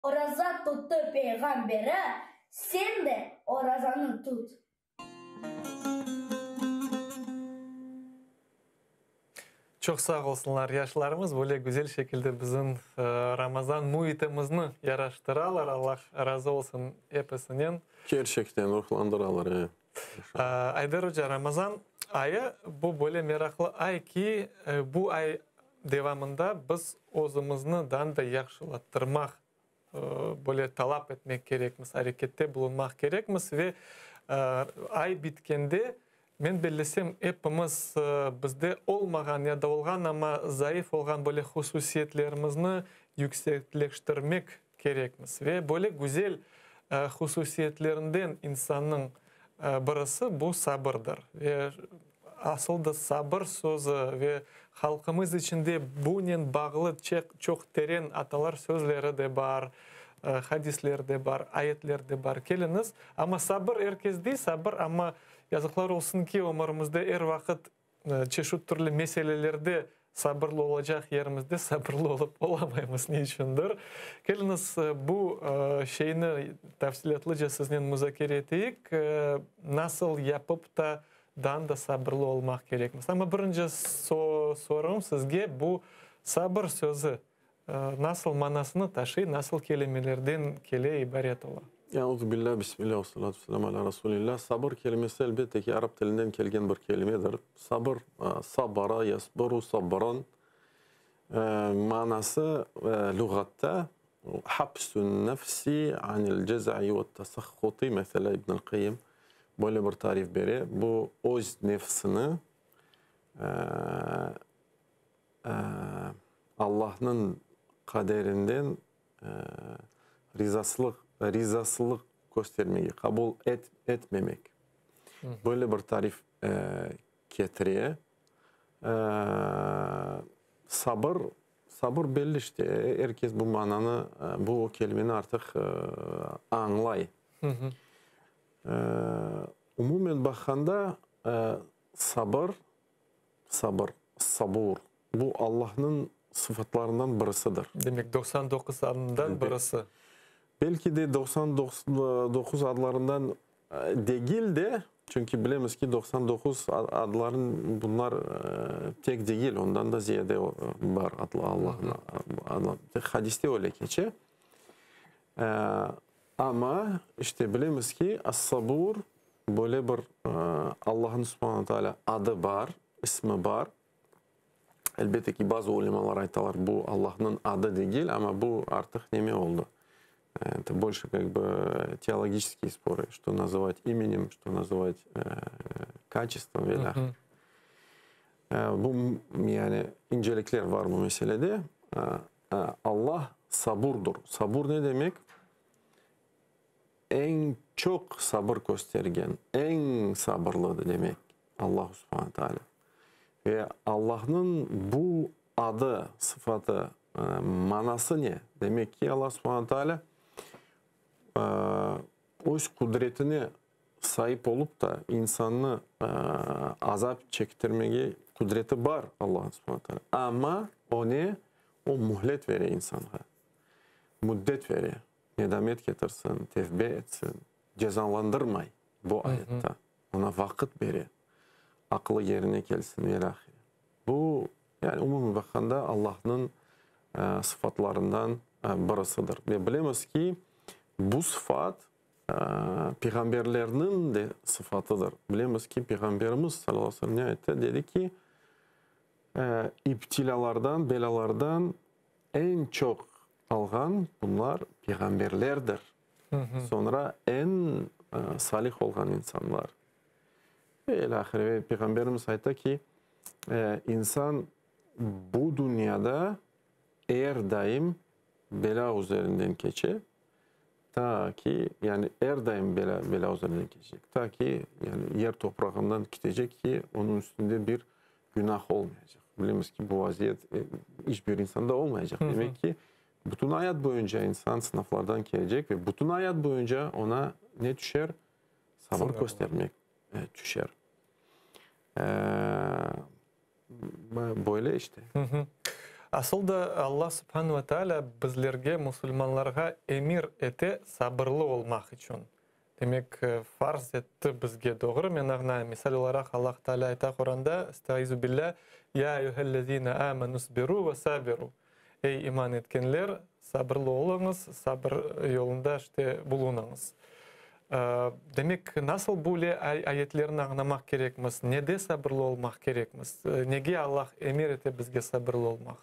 Oraza tuttı peyğamberi, sen de orazanı tut. Çoq sağ olsunlar yaşlarımız, böyle güzel şekilde bizim Ramazan müitimizni yaraştıralar, Allah razı olsun episinen. Kerçekten ruhlandıralar, e. Ayder oca, Ramazan ayı, bu böyle meraqlı ay ki, bu ay devamında biz özümizni daa da yahşılattırmaq, böyle talap etmek kerekmiz, arekette bulunmaq kerekmiz ve ay bitkende, men bellesem, epimiz bizde olmağan ya da olğan, amma zayıf olğan böyle hususiyetlerimizni yüksekleştirmek kerekmiz. Ve böyle güzel hususiyetlerinden insannıñ birisi bu sabırdır. Ve asıl da sabır sözü ve halqımız içinde bunen bağlı çoq teren atalar sözleri de bar, hadisler de bar, ayetler de bar. Keliñiz, amma sabır er kes dey sabır, amma yazıqlar olsun ki, ömürimizde er vaqıt Çeşit türlü meselelerde sabırlı olacaq yerimizde sabırlı olıp olamaymız ne içündir. Keliñiz, bu şeyni tafsilâtlıca siznen muzakere eteyik, nasıl yapıp ta daa da sabırlı olmaq kerekmiz. Amma birinci sorum sizge, bu sabır sözü Nasıl manasını taşıy, nasıl kelimelerden kele, ibaret ola? Euzubillâ, bismillâ, vessalâtu vesselâmu alâ Rasûlillâ. Sabır kelimesi, elbette ki, arap tilinden kelgen bir kelimedir. Sabır, sabara, yasbıru, sabran, manası lügatta hapsün nefsi anil cezai ve tesahhuti, meselâ, İbn el-Qayyim böyle bir tarif bere, bu öz nefsini Allahnıñ qaderinden rizasılıq, rizasılıq köstermege, qabul etmemek. Böyle bir tarif ketire. Sabır, sabır belli işte, er kes bu mananı, bu kelimeni artıq añlay. Umumen baqqanda, sabır Sabır, sabur, bu Allahnıñ sıfatlarından birisidir. Demek, 99 adından birisi. Belki de 99 adlarından degil de, çünki bilemiz ki, 99 adların bunlar tek degil, ondan da ziyade bar adlı Allahnıñ adları. Hadiste öyle keçe. Amma, işte, bilemiz ki, as-Sabur Böyle bir Allahnıñ subhane taalâ adı bar, ismi bar. Elbette ki, bazı ulemalar aytalar, bu Allahnıñ adı degil, amma bu artıq neme oldı? Это больше как бы теологические споры, что называть именем, что называть качеством ve ilâhre. Bu, yani, incelikler var bu meselede. Allah saburdır. Sabur ne demek? Eñ çoq sabır köstergen, eñ sabırlı demek Allahu subhane taalâ. Ve Allahnıñ bu adı, sıfatı, manası ne? Demek ki, Allah subhane taalâ öz qudretine saip olup da, insannı azap çektirmege qudreti bar Allahnıñ subhane taalâ. Amma o ne? O mühlet bere insanğa, müddet bere. Nedamet ketirsin, tevbe etsin, cezalandırmay bu ayetta, oña vaqıt bere, aqılı yerine kelsin ve ilâhre. Bu, yani umumen baqqanda, Allahnıñ sıfatlarından birisidir. Ve bilemiz ki, bu sıfat peyğamberlerniñ de sıfatıdır. Bilemiz ki, Peyğamberimiz, salâllahu aleyhi ve sellem, ne ayttı? Dedi ki, İptilâlardan, belâlardan Eñ çoq alğan bunlar peyğamberlerdir, soñra eñ salih olğan insanlar. Ve ilâhre. Ve Peyğamberimiz ayta ki, insan bu dünyada er daim belâ üzerinden keçe, ta ki, yani er daim belâ, belâ üzerinden keçecek, ta ki, yani yer toprağından ketecek ki, onıñ üstünde bir günah olmayacaq. Bilemiz ki, bu vaziyet iç bir insanda olmaycaq. Demek ki, bütün ayat boyunca insan sınavlardan kelecek ve bütün ayat boyunca oña ne tüşer? Sabır köstermek tüşer. Böyle işte. Asıl da Alla subhanu ve taalâ bizlerge, musulmanlarğa emir ete sabırlı olmaq içün. Demek, farz etti bizge, doğru men añlayım. Misal olaraq, Allah Taalâ ayta Quranda, Estaizu billâ, Ya eyyühellezîne âmenûsbirû ve sâbirû. Ey iman etkenler, sabırlı oluñız, sabır yolunda işte bulunıñız. Demek, nasıl böyle ayetlerni añlamaq kerekmiz? Nede sabırlı olmaq kerekmiz? Nege Allah emir ete bizge sabırlı olmaq?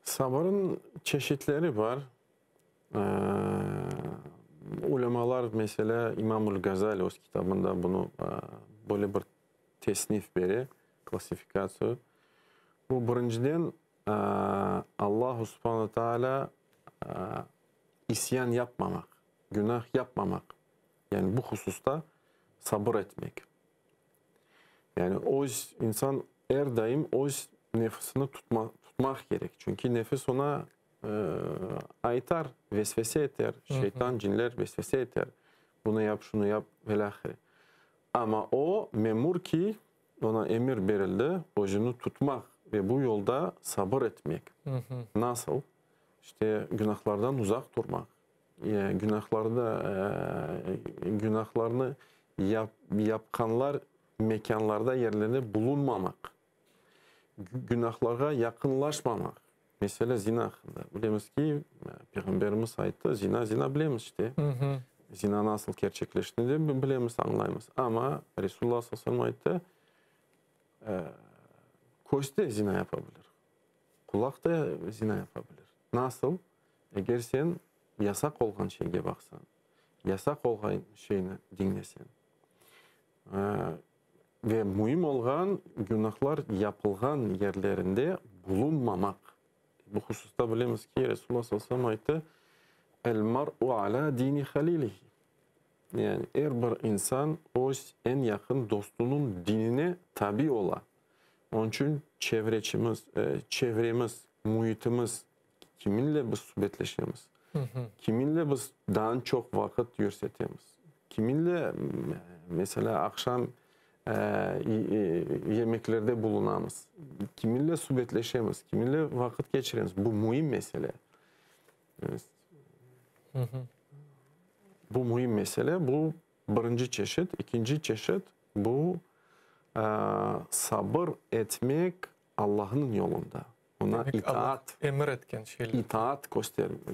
Sabırnıñ çeşitleri bar. Ulemalar, meselâ, İmamul Gazali öz kitabında bunı böyle bir tesnif bere, klassifikatsiya. Bu, birinciden, Allahu subhanu taalâ isyan yapmamaq, günah yapmamaq, yani bu hususta sabır etmek. Yani öz, insan er daim öz nefsini tutmaq kerek, çünki nefis oña aytar, vesvese eter, şeytan, cinler vesvese eter, bunı yap, şunı yap, velâhre. Amma o, memur ki, oña emir berildi, özüni tutmaq ve bu yolda sabır etmek. Nasıl? İşte, günahlardan uzaq turmaq, günahlarda, günahlarnı yapqanlar mekânlarda, yerlerde bulunmamaq. Günahlarğa yaqınlaşmamaq. Mesele zina aqqında. Bilemiz ki, Peyğamberimiz ayttı, zina, zina bilemiz işte. Zina nasıl kerçekleştiğini de bilemiz, añlaymız. Amma Resulullah sallallahu aleyhi ve sellem ayttı, köz de zina yapa bilir, qulaq da zina yapa bilir. Nasıl? Eger sen yasaq olğan şeyge baqsañ, yasaq olğan şeyni diñleseñ. Ve müim olğan, günahlar yapılğan yerlerinde bulunmamaq. Bu hususta bilemiz ki, Resulullah sallallahu aleyhi ve sellem ayttı, El-mar'u alâ dini halilihi. Yani er bir insan öz eñ yaqın dostunıñ dinine tabi ola. Onıñ içün çevreçimiz, çevremiz, müitimiz, kiminle biz subetleşemiz, kiminle biz daa çoq vaqıt yürsetemiz, kiminle, meselâ, aqşam yemeklerde bulunamız, kiminle subetleşemiz, kiminle vaqıt keçiremiz, bu müim mesele. Bu müim mesele, bu birinci çeşit. İkinci çeşit, bu sabır etmek Allahnıñ yolunda. Oña itaat, emir etken şeyler. İtaat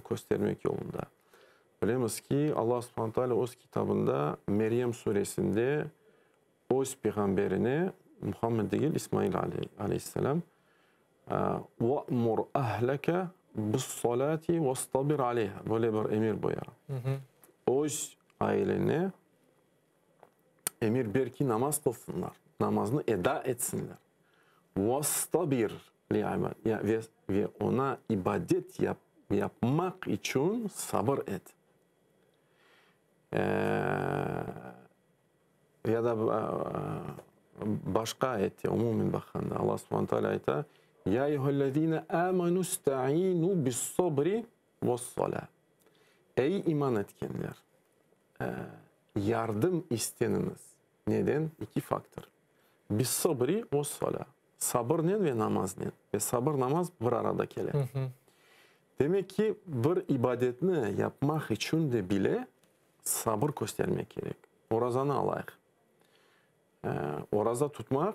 köstermek yolunda. Bilemiz ki, Allah subhane teala öz kitabında Meryem suresinde öz peyğamberine, Muhammed degil, İsmail aleyhisselam, Ve'mur ehleke bis-salati vestabir aleyha, böyle bir emir buyura. Öz ailene Emir ber ki, namaz qılsınlar, namaznı eda etsinler. Vastabir li ve oña ibadet yapmaq içün sabır et. Ya da başqa ayette, umumen baqqanda, Allah subhane teala ayta, Ya eyyühellezine amenü istainu bis-sabri ves-salâ. Ey iman etkenler! Yardım isteniñiz. Neden? İki faktor. Bis-sabri ves-salâ. Sabırnen ve namaznen. Ve sabır, namaz bir arada kele. Demek ki, bir ibadetni yapmaq içün de bile sabır köstermek kerek. Orazanı alayıq. Oraza tutmaq,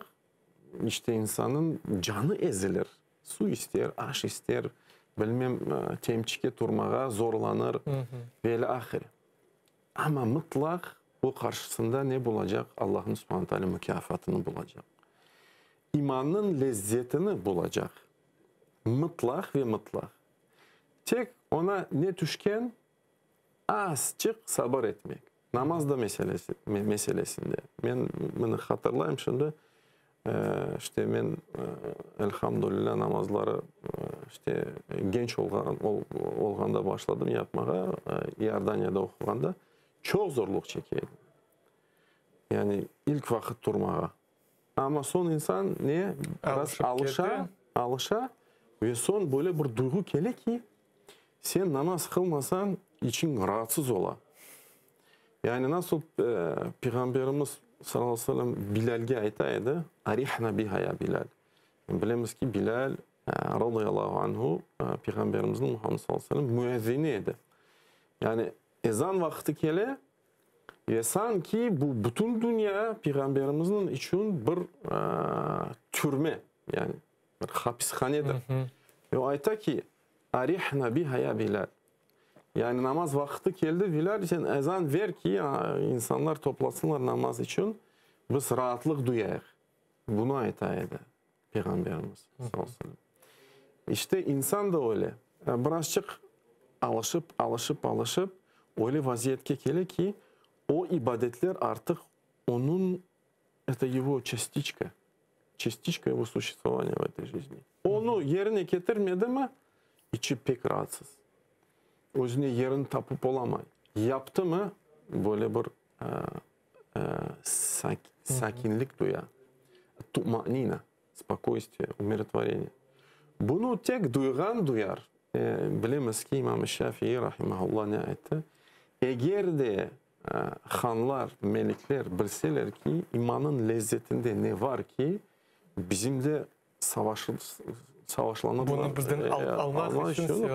işte insannıñ canı ezilir. Suv ister, aş ister, bilmem, temçike turmağa zorlanır ve ilâ ahire. Amma mıtlaq o qarşısında ne bulacaq? Allahnıñ subhane teala mukâfatını bulacaq. İmannıñ lezzetini bulacaq. Mıtlaq ve mıtlaq. Tek oña ne tüşken? Azçıq sabır etmek. Namaz da meselesi, meselesinde. Men mını hatırlayım şimdi, işte men, elhamdülilâ, namazları, işte genç olğan, olğanda başladım yapmağa, İordaniyada oquğanda, çoq zorluq çeke edim. Yani ilk vaqıt turmağa. Amma soñ insan ne, biraz alışa, alışa ve soñ böyle bir duyğu kele ki, sen namaz qılmasañ, içiñ raatsız ola. Yani nasıl Peyğamberimiz salâllahu aleyhi ve sellem Bilâlge ayta edi, Arihna biha ya Bilâl. Bilemiz ki, Bilâl. Radıyallahu anhu, Peyğamberimizniñ, Muhammed sallallahu aleyhi ve sellem, müezzini edi. Yani ezan vaqtı kele ve sanki bu bütün dünya Peyğamberimizniñ içün bir türme, yani bir hapishanedir. Ve o ayta ki, Arihna biha ya Bilal. Yani namaz vaqtı keldi, Bilal, sen ezan ver ki, insanlar toplasınlar namaz içün, biz raatlıq duyayıq. Bunı ayta edi Peyğamberimiz, sallallahu aleyhi ve sellem. İşte insan da öyle, birazçıq alışıp, alışıp, alışıp, öyle vaziyetke kele ki, o ibadetler artıq onıñ, eto ego çastiçka, çastiçka ego suşestvovaniya v etoy jizni. Onı yerine ketirmedimi, içi pek raatsız. Özüne yerini tapıp olamay. Yaptımı, böyle bir sakinlik duya, tuma'nina, spokoystviye, umirotvoreniye. Bunı tek duyğan duyar. Bilemiz ki, İmam Şafii, rahimahullah, ne ayttı? Eger de hanlar, melikler bilseler ki, imanıñ lezzetinde ne var ki, bizimle savaşlanırlar. Bunı bizden almaq içün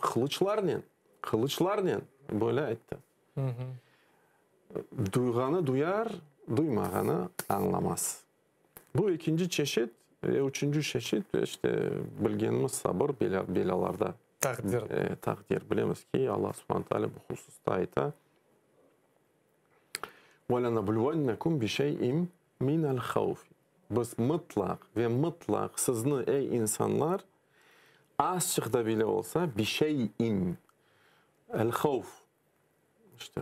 qılıçlarnen, qılıçlarnen böyle ayttı. Duyğanı duyar, duymağanı añlamaz. Bu ekinci çeşit ve üçünci çeşit, işte, bilgenimiz sabır belâlarda. Taqdir. Taqdir. Bilemiz ki, Alla subhane teala bu hususta ayta, Ve lenebluvennekum bi şey'im minel havfi. Biz mıtlaq ve mıtlaq sizni, ey insanlar, azçıq da bile olsa, bi şey'im, el-havf, işte,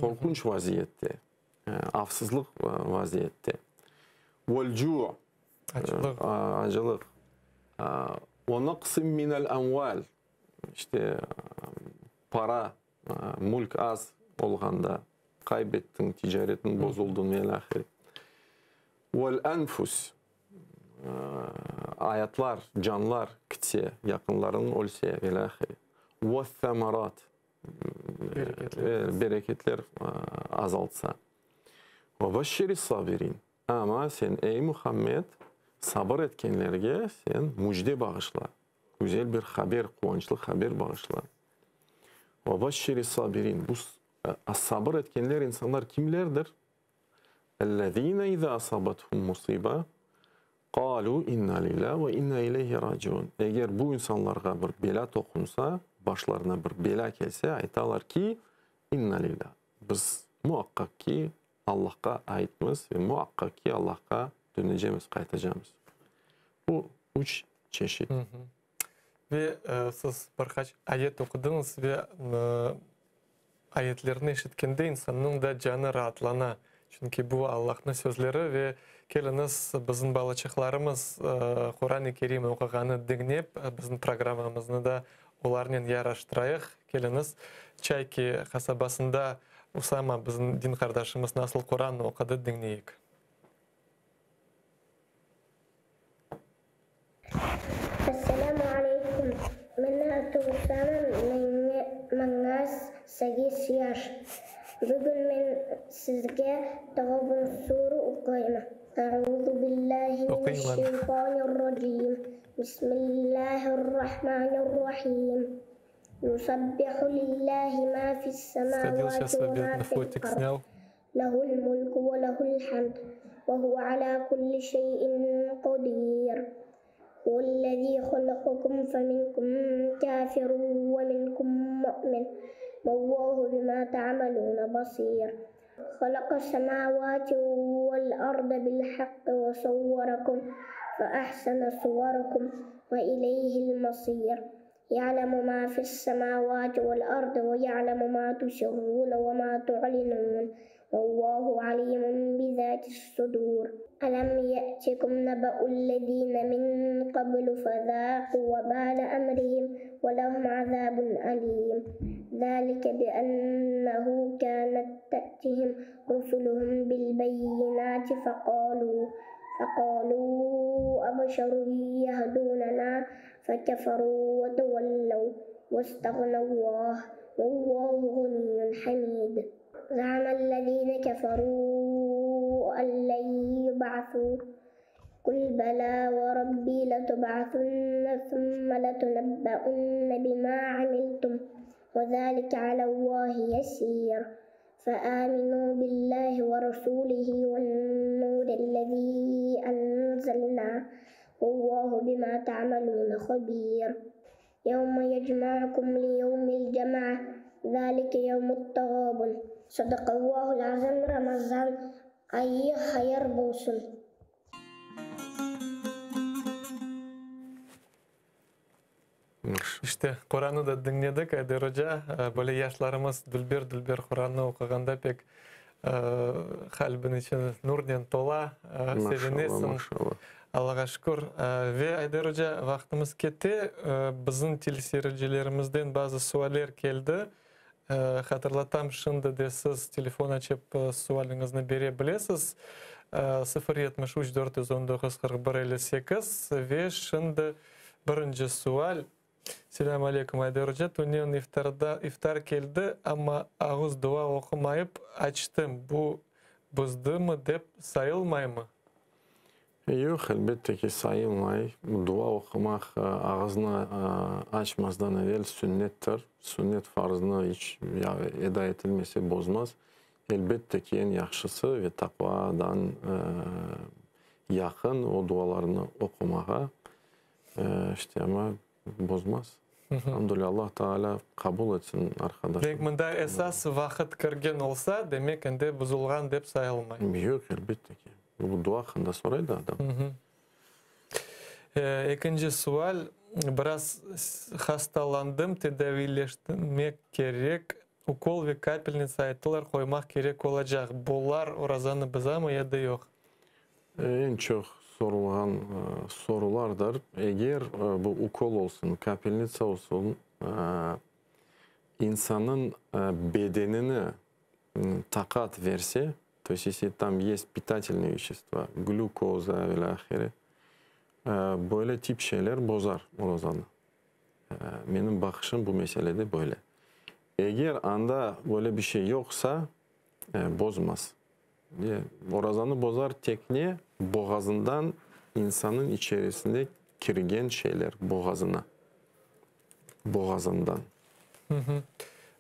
qorqunç vaziyette, avsızlıq vaziyette, vel-cu', acılıq, ve naqsin minel amval, işte, para, mülk az olğanda, qaybettiñ, ticaretiñ bozuldı ve ilâhre, vel-enfus, ayatlar, canlar kitse, yaqınlarıñ ölse ve ilâhre, ves-semarat, bereketler azaltsa. Ve beşşiris-sabirin, amma sen, ey Muhammed, sabır etkenlerge sen müjde bağışla, güzel bir haber, quvançlı haber bağışla. Ve beşşiris-sabirin, bu sabır etkenler insanlar kimlerdir? Ellezîne izâ asâbethum musîbe qâlû innâ lillâhi ve innâ ileyhi râciûn. Eger bu insanlarğa bir belâ toqunsa, başlarına bir belâ kelse, aytalar ki, innâ lillâh, biz muaqqaq ki, Allahqa aitmiz ve muaqqaq ki, Allahqa dönecemiz, qaytacamız. Bu üç çeşit. Ve siz bir qaç ayet oqudıñız ve ayetlerni eşitkende insannıñ da canı raatlana. Çünki bu Allahnıñ sözleri ve keliñiz bizim balaçıqlarımız Quran-ı Kerim oquğanı diñlep, bizim programmamıznı da olarnen yaraştırayıq. Keliñiz, Çayki qasabasında Usama bizim din qardaşımız nasıl Quran oqudı diñleyik. Esselâmu aleykum. Meni adım Usama, maña segiz yaş. Bugün men sizge Tağabun sure oquyım. Euzu billahi mineşşeytanirracim. Bismillahirrahmanirrahim. Yusabbihu lillahi ma fis-semavati ve ma fil-ard. Lehul mulku ve lehul hamd ve huve alâ kulli şeyin qadir. Huvellezî halakakum feminkum kâfirun ve minkum mu'min vellâhu bimâ ta'melûne basîr. Halaqas semâvâti vel arda bil haqqi ve savvarakum fe ahsene suvarakum ve ileyhil masîr. Ya'lemu mâ fis-semâvâti vel-ardı ve ya'lemu mâ tusirrûne ve mâ tu'linûn, vellâhu alîmun bizâtis-sudûr. Elem ye'tikum nebe'ullezîne min qablu fezâqû vebâle emrihim ve lehum azâbun elîm. Zâlike bi'ennehu kânet te'tihim rusuluhum bil-beyyinâti feqâlû feqâlû ebeşerun yehdûnenâ Fekeferû ve tevellev vesteğnallah vellâhu ğaniyyun hamîd. Za'amellezîne keferû en len yub'asû. قل بلى وربي لتبعثن ثم لتنبؤن بما عملتم وذلك على الله يسير فآمنوا بالله ورسوله والنور الذي أنزلنا والله بما تعملون خبير يوم يجمعكم ليوم الجمع ذلك يوم التغابن صدق الله العظيم Ramazan ayı hayır bolsun. İşte, Qorannı da diñledik, Ayder oca. Böyle yaşlarımız dülber-dülber Qorannı oquğanda pek qalbiñ içi nurnen tola, sevinesiñ. Allağa şükür. Ve, Ayder oca, vaqtımız kete. Bizim teleseyircilerimizden bazı sualler keldi. Hatırlatam, şimdi de siz telefon açıp sualiñizni bere bilesiz, 0 73 419 41 58. Ve şimdi birinci sual. Selâm aleyküm, Ayder oca. Tünevin iftarda, iftar keldi, amma ağız dua oqumayıp açtım. Bu bozdımı dep sayılmaymı? Yoq, elbette ki, sayılmay. Dua oqumaq ağıznı açmazdan evel sünnettir. Sünnet farznı iç eda etilmese bozmaz. Elbette ki, eñ yahşısı ve taqvadan yaqın o dualarnı oqumağa, işte, amma bozmaz. Alhamdulilâ, Allah Taalâ qabul etsin, arqadaşım. Demek, mında esas vaqıt kirgen olsa, demek, endi buzulğan dep sayılmay. Yoq, elbette ki. Bu dua aqqında soray da adam. Ekinci sual. Biraz hastalandım, tedaviyleştirmek kerek. Ukol ve kapelnitsa ayttılar, qoymaq kerek olacaq. Bular orazanı bozamı ya da yoq? Eñ çoq sorulğan sorulardır. Eger bu ukol olsun, kapelnitsa olsun, insannıñ bedenini taqat verse, то есть если там есть питательные вещества, глюкоза ilâhre, böyle tip şeyler bozar orazanı. Menim baqışım bu meselede böyle. Eger anda böyle bir şey yoqsa, bozmaz. Orazanı bozar tek ne? Boğazından insannıñ içerisine kirgen şeyler, boğazına. Boğazından.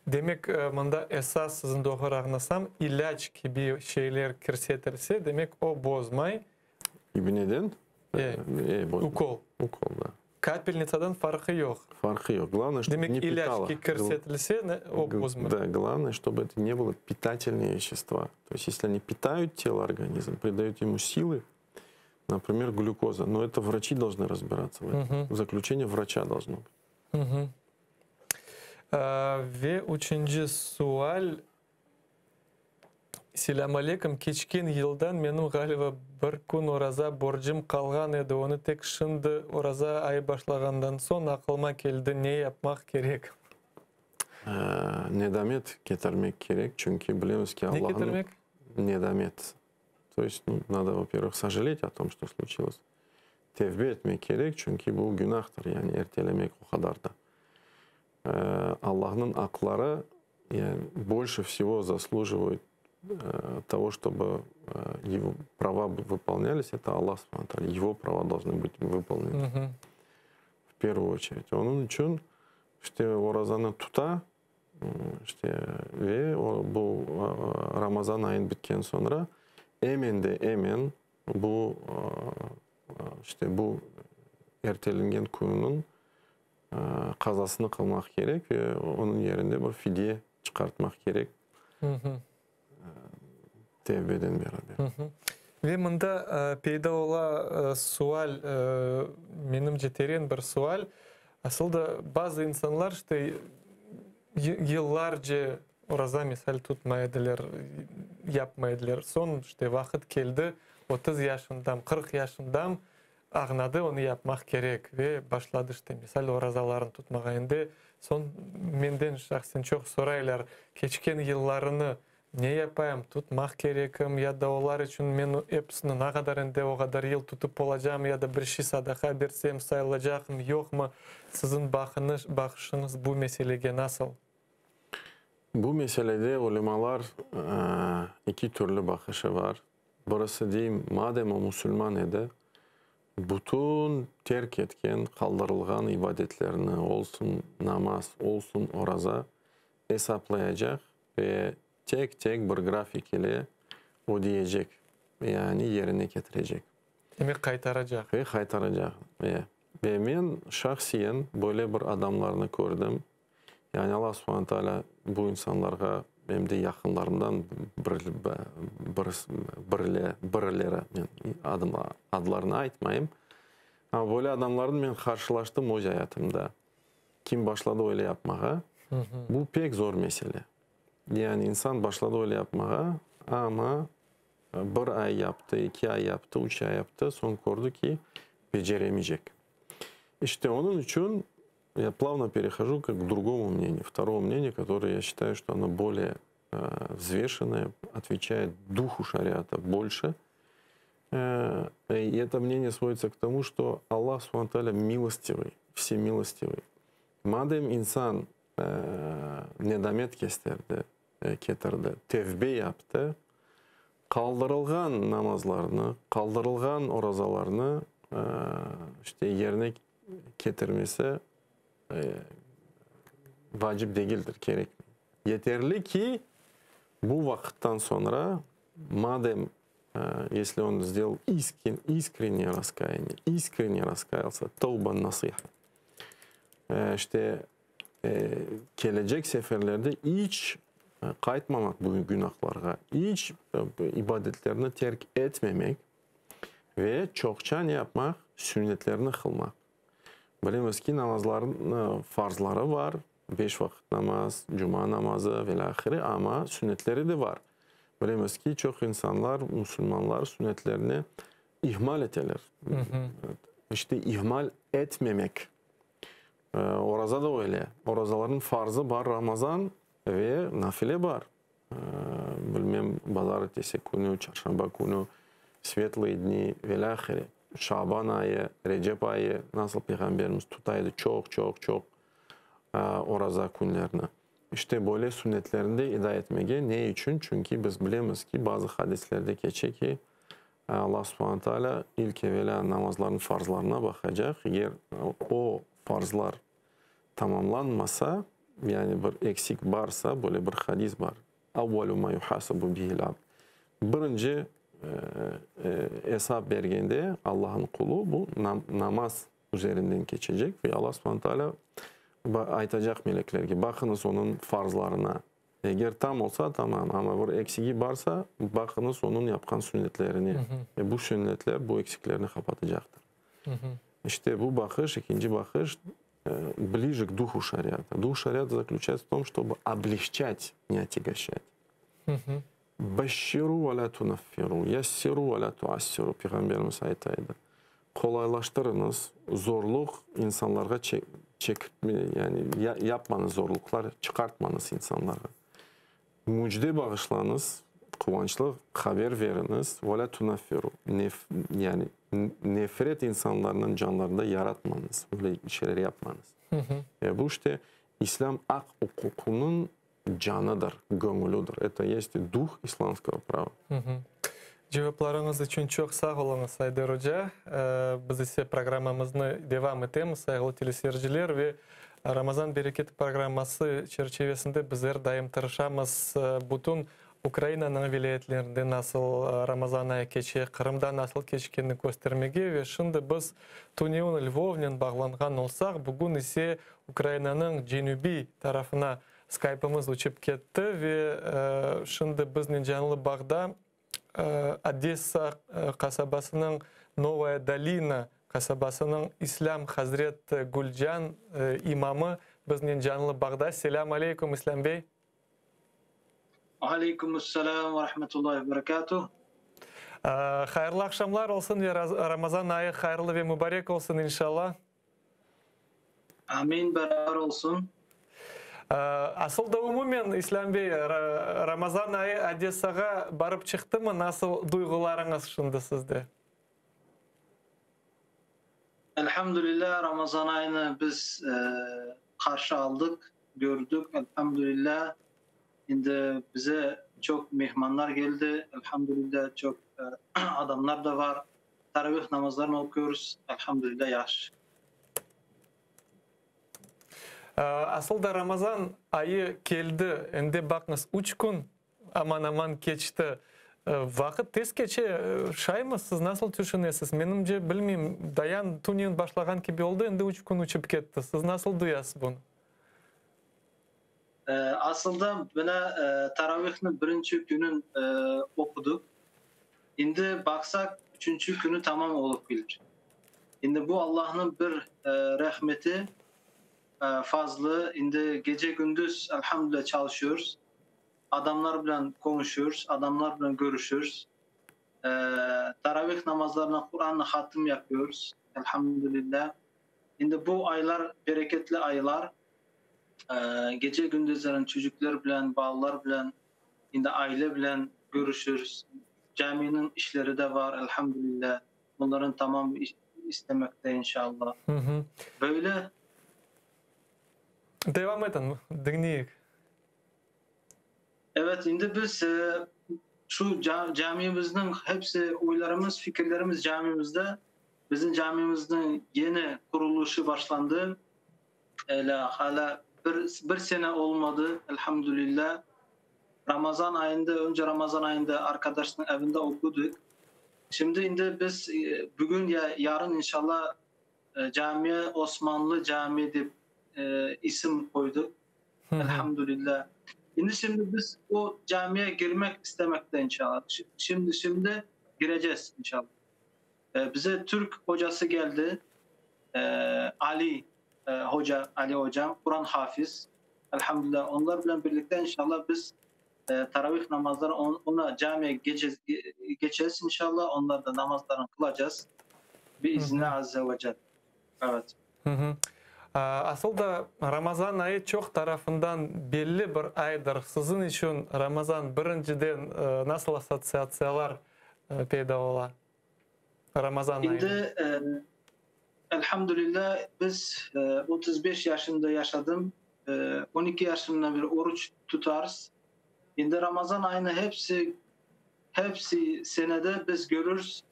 Demek, mında esas siziñ doğru añlasam, ilâc kibi şeyler kirsetilse, demek, o bozmay. İbneden? Ukol. Ukol, da. Kapelnitsadan farqı yoq. Farqı yoq. Главное, чтобы Demek, не питало. ilâc kirsetilse, o bozmay. Да, главное, чтобы это не было питательные вещества. То есть, если они питают тело, организм, придают ему силы, например, глюкоза, но это врачи должны разбираться в этом. Заключение врача должно быть. Ve üçünci sual. Selâm aleyküm. Keçken yıldan menim ğaliba bir kün oraza borcum qalğan edi. Onı tek şimdi oraza ayı başlağandan soñ aqlıma keldi. Ne yapmaq kerek? Nedamet ketirmek kerek, çünki bilemiz ki Ne Allahnıñ ketirmek? Nedamet. То есть, ну, надо, во-первых, сожалеть о том, что случилось. Tevbe etmek kerek, çünki bu günahtır, yani ertelemek o qadar da. Allahnıñ aqları yani, больше всего заслуживают того, чтобы его права выполнялись, это Аллах, его права должны быть выполнены. В первую очередь. Onıñ içün işte orazanı tuta, işte ve bu Ramazan ayın bitken soñra emen de emen bu işte bu ertelengen kününiñ qazasını qılmaq kerek ve onıñ yerinde bir fidye çıqartmaq kerek tevbeden beraber. Ve mında peyda ola sual, menimce teren bir sual. Asıl da bazı insanlar işte yıllarca oraza misal tutmay ediler, yapmay ediler. Soñ işte vaqıt keldi, 30 yaşındam, 40 yaşındam, añladı, onı yapmaq kerek ve başladı işte misal orazalarını tutmağa. Endi soñ menden şahsen çoq soraylar, keçken yıllarını ne yapayım, tutmaq kerekim ya da olar içün men episini ne qadar endi o qadar yıl tutıp olacağım ya da bir şey sadaqa bersem sayılacaqmı, yoqmı? Siziñ baqışıñız bu meselege nasıl? Bu meselede ulemalar eki türlü baqışı bar. Birisi deyim, madem o musulman edi, Bütün terk etken, qaldırılğan ibadetlerni, olsun namaz, olsun oraza, esaplayacaq ve tek-tek bir grafik ile ödeyecek, yani yerine ketirecek. Demek, qaytaracaq. Ve qaytaracaq, e. Ve men şahsiyen böyle bir adamlarnı kördim. Yani Allah subhane taalâ bu insanlarğa, em de yaqınlarımdan birileri, men adlarını aytmayım, amma böyle adamlarnı men qarşılaştım öz ayatımda. Kim başladı öyle yapmağa, bu pek zor mesele. Yani insan başladı öyle yapmağa, amma bir ay yaptı, eki ay yaptı, üç ay yaptı, soñ kördi ki, beceremeycek. İşte, onıñ içün я плавно перехожу к другому мнению, второму мнению, которое я считаю, что оно более взвешенное, отвечает духу шариата больше. И это мнение сводится к тому, что Аллах Субхану милостивый, всемилостивый. Madem insan nedamet kösterdi, ketirdi, tevbe yaptı, qaldırılğan namazlarnı, qaldırılğan orazalarnı işte yerine ketirmesi vacip degildir, kerekmey. Yeterli ki, bu vaqıttan soñra, madem если он сделал искреннее раскаяние, искренне раскаялся, tevba nasiha, işte kelecek seferlerde iç qaytmamaq bu günahlarğa, iç ibadetlerni terk etmemek ve çoqça ne yapmaq? Sünnetlerni qılmaq. Bilemiz ki, namazlarnıñ farzları bar, beş vaqıt namaz, cuma namazı ve ilâhre, amma sünnetleri de bar. Bilemiz ki, çoq insanlar, musulmanlar sünnetlerni ihmal eteler. İşte, ihmal etmemek. Oraza da öyle. Orazalarnıñ farzı bar, Ramazan, ve nafile bar. Bilmem, bazarertesi künü, çarşamba künü, svetlые dni ve ilâhre. Şaban ayı, Recep ayı, nasıl Peyğamberimiz tuta edi çoq, çoq, çoq oraza künlerini. İşte, böyle sünnetlerni de eda etmege. Ne içün? Çünki biz bilemiz ki, bazı hadislerde keçe ki, Allah subhane taalâ ilk evelâ namazlarnıñ farzlarına baqacaq. Eger o farzlar tamamlanmasa, yani bir eksik barsa, böyle bir hadis bar, Avvalu ma yuhasabu bihil abd, birinci esap bergende Allahnıñ qulu bu namaz üzerinden keçecek ve Allah subhane taalâ aytacaq meleklerge, baqıñız onıñ farzlarına, eger tam olsa, tamam, amma bir eksigi barsa, baqıñız onıñ yapqan sünnetlerine, ve bu sünnetler bu eksiklerni qapatacaqtır. İşte bu baqış, ekinci baqış, ближе к духу шариата. Дух шариата заключается в том, чтобы облегчать, не отягощать. Beşşiru ve la tuneffiru, yessiru ve la tuassiru, Peyğamberimiz ayta edi. Qolaylaştırıñız, zorluq insanlarğa çekirtme, yani yapmañız zorluqlar, çıqartmañız insanlarğa. Mücde bağışlañız, quvançlı haber veriñiz, ve lâ tuneffiru, yani nefret insanlarnıñ canlarında yaratmañız, öyle şeyler yapmañız. Ve bu işte İslâm aq-uquqınıñ canıdır, göñülüdir, eto yest duh islamskogo prava. Cevaplarıñız içün çoq sağ oluñız, Ayder oca. Biz ise programmamıznı devam etemiz, sayğılı teleseyirciler, ve Ramazan bereketi programması çerçivesinde biz er daim tırışamız bütün Ukrainanıñ vilâyetlerinde nasıl Ramazan ayı keçe, Qırımda nasıl keçkenini köstermege ve şimdi biz tünevin Lvovnen bağlanğan olsaq, bugün ise Ukrainanıñ cenübiy tarafına Skype'ımız uçıp ketti ve şimdi biznen canlı bağda Odessa qasabasınıñ Novaya Dolina qasabasınıñ İslâm Hazret Gülcan imamı biznen canlı bağda. Selâm aleyküm, İslâm bey. Aleyküm asselâm ve rahmetullahi ve berekatuh. Hayırlı aqşamlar olsun ve Ramazan ayı hayırlı ve mubarek olsun, inşallah. Amin, beraber olsun. Asıl da umumen, İslâm bey, Ramazan ayı Odessağa barıp çıqtımı? Nasıl duyğularıñız şimdi sizde? Elhamdülillah, Ramazan ayını biz qarşı aldıq, gördük, elhamdülillah. Şimdi bize çoq mehmanlar keldi, elhamdülillah, çoq adamlar da bar. Taravih namazlarını oquyoruz. Elhamdülillah yahşı. Asıl da Ramazan ayı keldi. Endi baqıñız, üç kün aman-aman keçti. Vaqıt tez keçe, şaymı? Siz nasıl tüşünesiz? Menimce, bilmeyim, dayan tünevin başlağan kibi oldı, endi üç kün uçıp ketti. Siz nasıl duyasız bunı? Asılda, mına, taravihniñ birinci künün oqudıq. Endi baqsaq, üçünci künü tamam olıp kelir. Endi bu Allahnıñ bir rahmeti, fazlı. Endi gece-kündüz, elhamdülillah, çalışıyoruz. Adamlar bilen qonuşıyoruz, adamlar bilen körüşüyoruz. Taravih namazlarına Qurannı hatım yapıyoruz, elhamdülillah. Endi bu aylar bereketli aylar. Gece-kündüzlerin çocuklar bilen, balalar bilen, endi aile bilen körüşüyoruz. Caminiñ işleri de bar, elhamdülillah. Onların tamam istemekte, inşallah. Böyle. Devam etiñ, diñleyik. Evet, endi biz şu camimizniñ hepsi oylarımız, fikirlerimiz camimizde. Bizim camimizniñ yeni qurulışı başlandı. Ele hala bir, bir sene olmadı, elhamdülillah. Ramazan ayında, önce Ramazan ayında arkadaşnıñ evinde oqudık. Şimdi endi biz bugün ya yarın inşallah camiye Osmanlı Cami dep isim qoydıq. Elhamdülillah. Endi şimdi biz o camiye girmek istemekte inşallah. Şimdi şimdi gireceğiz inşallah. Bize Türk hocası geldi. Ali hoca, Ali hocam, Quran hafiz. Elhamdülillah. Onlar bilen birlikte inşallah biz taravih namazları ona camiye geçeceğiz inşallah. Onlar da namazlarını kılacağız. Biiznillah azze ve celle. Evet. Asıl da Ramazan ayı çoq tarafından belli bir aydır. Siziñ içün Ramazan birinciden nasıl assotsiatsiyalar peyda ola? Ramazan ayı. Endi, elhamdülillah, biz 35 yaşında yaşadım. 12 yaşımdan beri oruç tutarız. Endi Ramazan ayını hepsi, hepsi senede biz görürüz.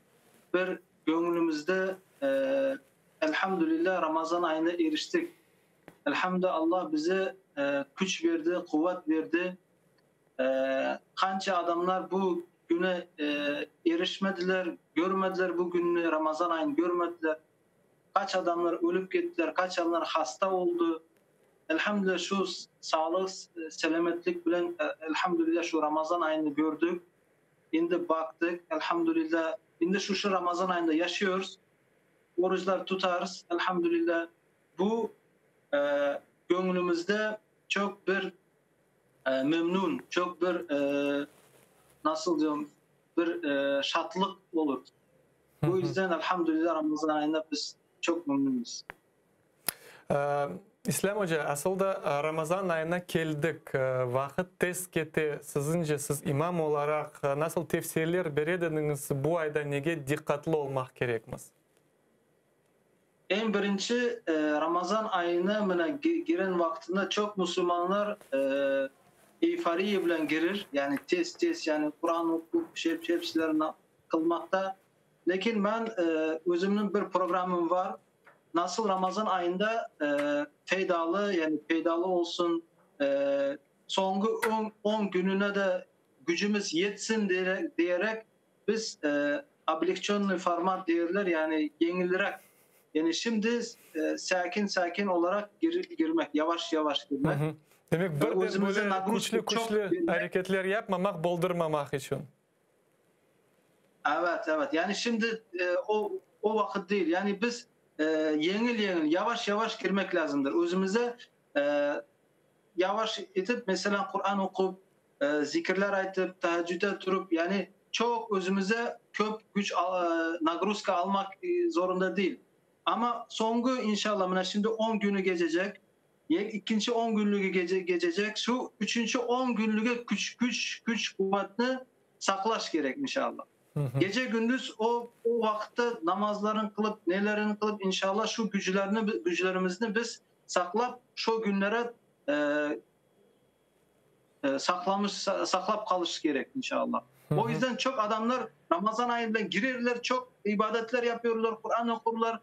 Bir göñlümizde, elhamdülillah, Ramazan ayına eriştik. Elhamdülillah, Allah bize küç berdi, quvet berdi. Qança adamlar bu güne erişmediler, körmediler bu günni, Ramazan ayını körmediler. Qaç adamlar ölip kettiler, qaç adamlar hasta oldı. Elhamdülillah, şu sağlıq, selâmetlik bilen, elhamdülillah, şu Ramazan ayını gördük. Endi baqtıq, elhamdülillah. Endi şu şu Ramazan ayında yaşıyoruz. Oruçlar tutarız, elhamdülillah. Bu göñlümizde çoq bir memnun, çoq bir, nasıl diyorum, bir şatlıq olur. Bu yüzden, elhamdülillah, Ramazan ayında biz çoq memnunız. İslâm oca, asıl da Ramazan ayına keldik, vaqıt tez kete. Siziñce, siz imam olaraq nasıl tevsiyeler bere ediñiz, bu ayda nege diqqatlı olmaq kerekmiz? Eñ birinci, Ramazan ayına mına giren vaqtında çoq musulmanlar eyforiya bilen girir, yani tez-tez, yani Quran oqup, hepsilerini qılmaqta. Lâkin men özümniñ bir programmam bar, nasıl Ramazan ayında feydalı, yani feydalı olsun, soñki on kününe de gücümiz yetsin diyerek biz oblegçönnıy format derler, yani yeñilirek, yani şimdi sakin-sakin olaraq girmek, yavaş-yavaş girmek. Demek, birden böyle küçlü-küçlü areketler yapmamaq, boldurmamaq içün. Evet, evet. Yani şimdi o o vaqıt değil. Yani biz yeñil-yeñil, yavaş-yavaş kirmek lâzımdır. Özümize yavaş etip, meselâ, Quran oqup, zikirler aytıp, teheccüde turıp, yani çoq özümize köp küç, nagruzka almaq zorunda değil. Amma soñki, inşallah, mına şimdi on künü keçecek, ekinci on künlügi keçecek, şu üçünci on künlüge küç, küç, küç, quvetni saqlaş kerek, inşallah. Gece-kündüz o, o vaqıtta namazların qılıp, nelerini qılıp, inşallah, şu güclerni, güclerimizni biz saqlap, şu günlere saqlamış, saqlap qalış kerek, inşallah. O yüzden çoq adamlar Ramazan ayında girerler, çoq ibadetler yapıyorlar, Quran oqurlar.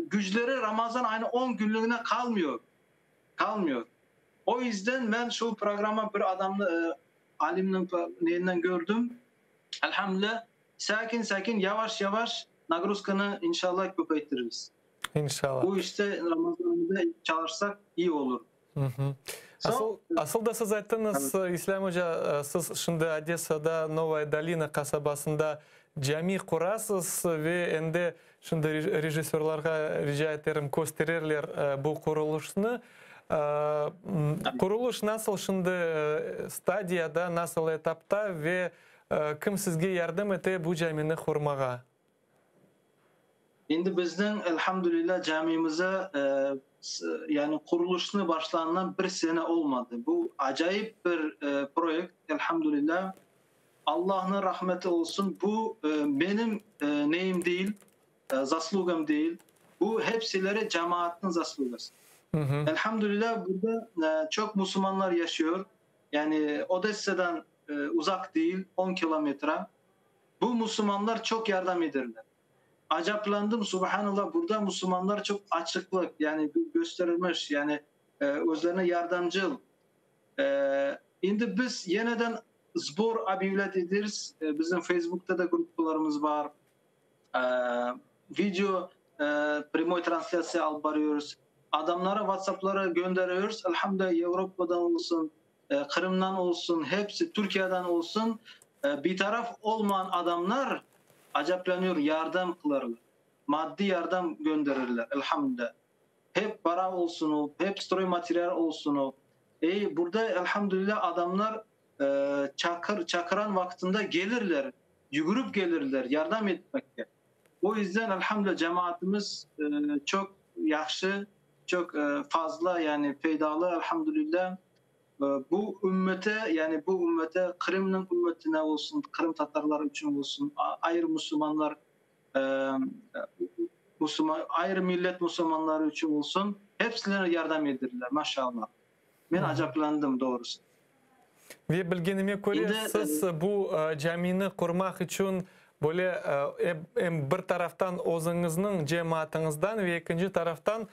Gücleri Ramazan ayını 10 günlüğüne qalmıyor. Qalmıyor. O yüzden men şu programma bir adamnı, alimniñ neyinden gördüm. Elhamdülillah, sakin sakin, yavaş yavaş nagruzkanı inşallah köpeyttiririz. İnşallah. Bu işte Ramazan ayında çalışsaq iyi olur. Asıl, asıl da siz ayttıñız, İslâm oca, siz şimdi Odessada Novaya Dolina qasabasında cami qurasız ve endi şimdi rejissörlarğa rica eterim, köstererler bu qurulışnı. Qurulış nasıl şimdi stadiyada, nasıl etapta ve kim sizge yardım ete bu camini qurmağa? Endi bizniñ, elhamdülillah, camimize yani qurulışnı başlanğanına bir sene olmadı. Bu acayip bir proyekt, elhamdülillah. Allahnıñ rahmeti olsun, bu menim neyim değil, zaslugam değil, bu hepsileri cemaatnıñ zaslugası. Elhamdülillah, burada çoq musulmanlar yaşıyor, yani Odessadan uzaq değil, 10 kilometre. Bu musulmanlar çoq yardım ederler. Acaplandım, subhanallah, burada musulmanlar çoq açıqlıq, yani gösterilmiş, yani özlerine yardımcıl. Endi biz yeniden sbor объявлять ederiz. Bizim Facebook'ta da gruppalarımız var. Video прямой трансляция alıp barıyoruz. Adamlara WhatsApp'lara gönderiyoruz. Elhamdülillah, Avrupa'dan olsun, Qırımdan olsun, hepsi Türkiye'den olsun, bir taraf olmayan adamlar acaplanıyor, yardım kılarlar. Maddi yardım gönderirler, elhamdülillah. Hep para olsun o, hep stroymaterial olsun o. Burada elhamdülillah adamlar çakıran vaqtında gelirler, yürüp gelirler, yardım etmekte. O yüzden elhamdülillah cemaatimiz çok yaxşı, çok fazla yani faydalı elhamdülillah. Bu ümmete, yani bu ümmete, Qırımnıñ ümmetine olsun, Qırım Tatarları içün olsun, ayrı musulmanlar, musulman, ayrı millet musulmanları içün olsun, hepsine yardım edirler, maşallah. Men acaplandım doğrusu. Ve bilgenime köre, Endi, siz bu camini qurmaq içün böyle em bir taraftan özüñizniñ cemaatıñızdan ve ekinci taraftan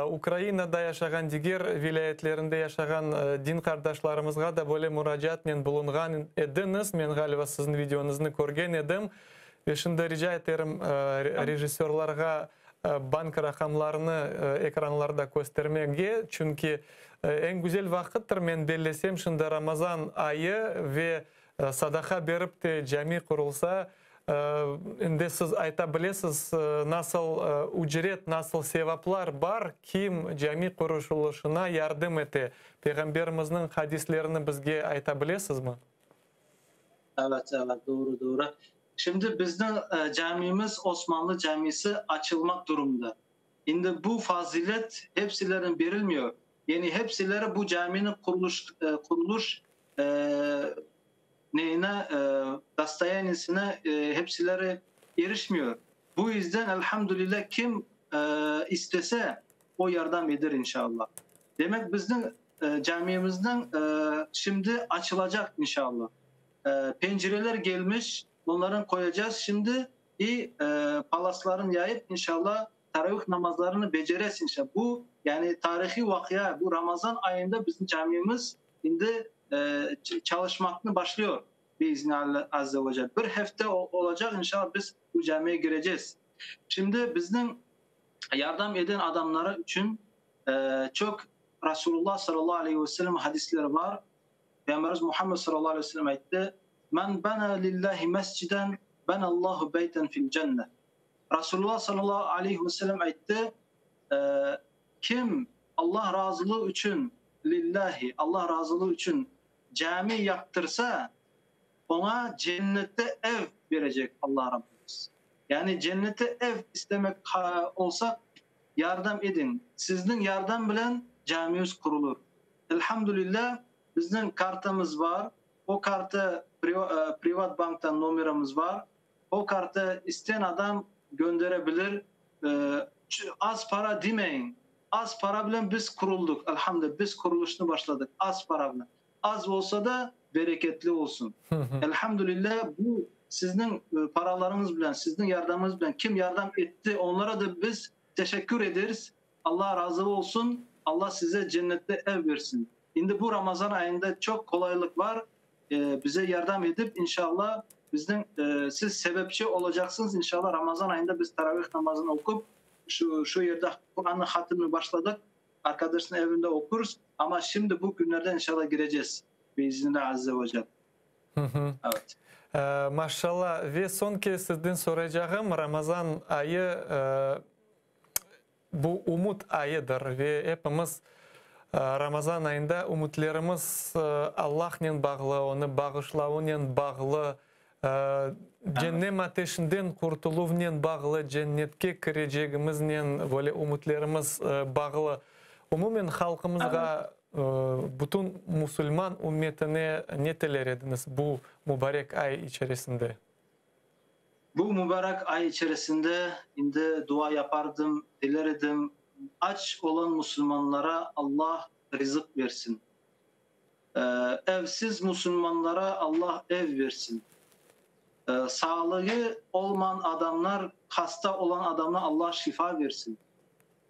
Ukrainada yaşağan diger vilâyetlerinde yaşağan din qardaşlarımızğa da böyle muracaatnen bulunğan ediñiz. Men ğaliba siziñ videoñıznı körgen edim. Ve şimdi rica eterim rejissörlarğa bank raqamlarını ekranlarda köstermege, çünki eñ güzel vaqıttır, men bellesem, şimdi Ramazan ayı ve sadaqa berip te cami qurulsa, endi siz ayta bilesiz, nasıl ücret, nasıl sevaplar bar, kim cami qurulışına yardım ete. Peyğamberimizniñ hadislerini bizge ayta bilesizmi? Evet, evet, doğru, doğru. Şimdi bizniñ camimiz, Osmanlı camisi açılmaq durumda. Şimdi bu fazilet hepsilerine berilmiyor. Yani hepsileri bu caminin kuruluş neyine, dostoyanisine hepsileri erişmiyor. Bu yüzden elhamdülillah kim istese o yardım eder inşallah. Demek bizniñ camimizniñ şimdi açılacaq inşallah. Pencereler gelmiş, onların koyacağız şimdi i palasların yayıp inşallah taravih namazlarını beceresiz inşallah. Bu yani tarihi vaqia, bu Ramazan ayında bizim camimiz şimdi çalışmakını başlıyor. Biiznillah azze ve celle. Bir hafta olacak inşallah biz bu camiye gireceğiz. Şimdi bizim yardım eden adamlara için çok Resulullah sallallahu aleyhi ve sellem hadisleri var. Peygamberimiz Muhammed sallallahu aleyhi ve sellem ayttı. Men bana lillahi mesciden benallahu beyten fil cennet. Resulullah sallallahu aleyhi ve sellem ayttı. Kim Allah razılığı için lillahi Allah razılığı için cami yaptırsa ona cennette ev verecek Allah Rabbimiz. Yani cennette ev istemek olsa yardım edin. Sizin yardım bilen camimiz kurulur. Elhamdülillah bizim kartımız var. O kartı privat banktan numaramız var. O kartı isteyen adam gönderebilir. Az para demeyin. Az para bilen biz kurulduk. Elhamdülillah biz kuruluşunu başladık. Az para bilen. Az olsa da, bereketli olsun. Elhamdülillah, bu sizniñ paralarıñız bilen, sizniñ yardımıñız bilen, kim yardım etti, onlara da biz teşekkür ederiz. Allah razı olsun, Allah size cennette ev bersin. Şimdi bu Ramazan ayında çoq qolaylıq bar, bize yardım edip, inşallah, bizniñ siz sebepçi olacaqsıñız, inşallah, Ramazan ayında biz taravih namazını oqup, şu, şu yerde Qurannıñ hatimini başladıq, arkadaşnıñ evinde oqurız, amma şimdi bu künlerden inşallah gireceğiz. Biiznillah azze ve cel. Evet. Maşallah. Ve soñki sizden soraycağım, Ramazan ayı bu ümüt ayıdır ve epimiz Ramazan ayında ümütlerimiz Allahnen bağlı, onı bağışlavınen bağlı, cennem ateşinden qurtuluvnen bağlı, cennetke kirecegimiznen böyle ümütlerimiz bağlı. Umumen halqımızğa, bütün musulman ümmetine ne tiler ediñiz bu mubarek ay içerisinde? Bu mübarek ay içerisinde indi dua yapardım, diler edim, aç olan musulmanlara Allah rizıq bersin. Evsiz musulmanlara Allah ev bersin. Sağlığı olman adamlar, hasta olan adamlar Allah şifa bersin.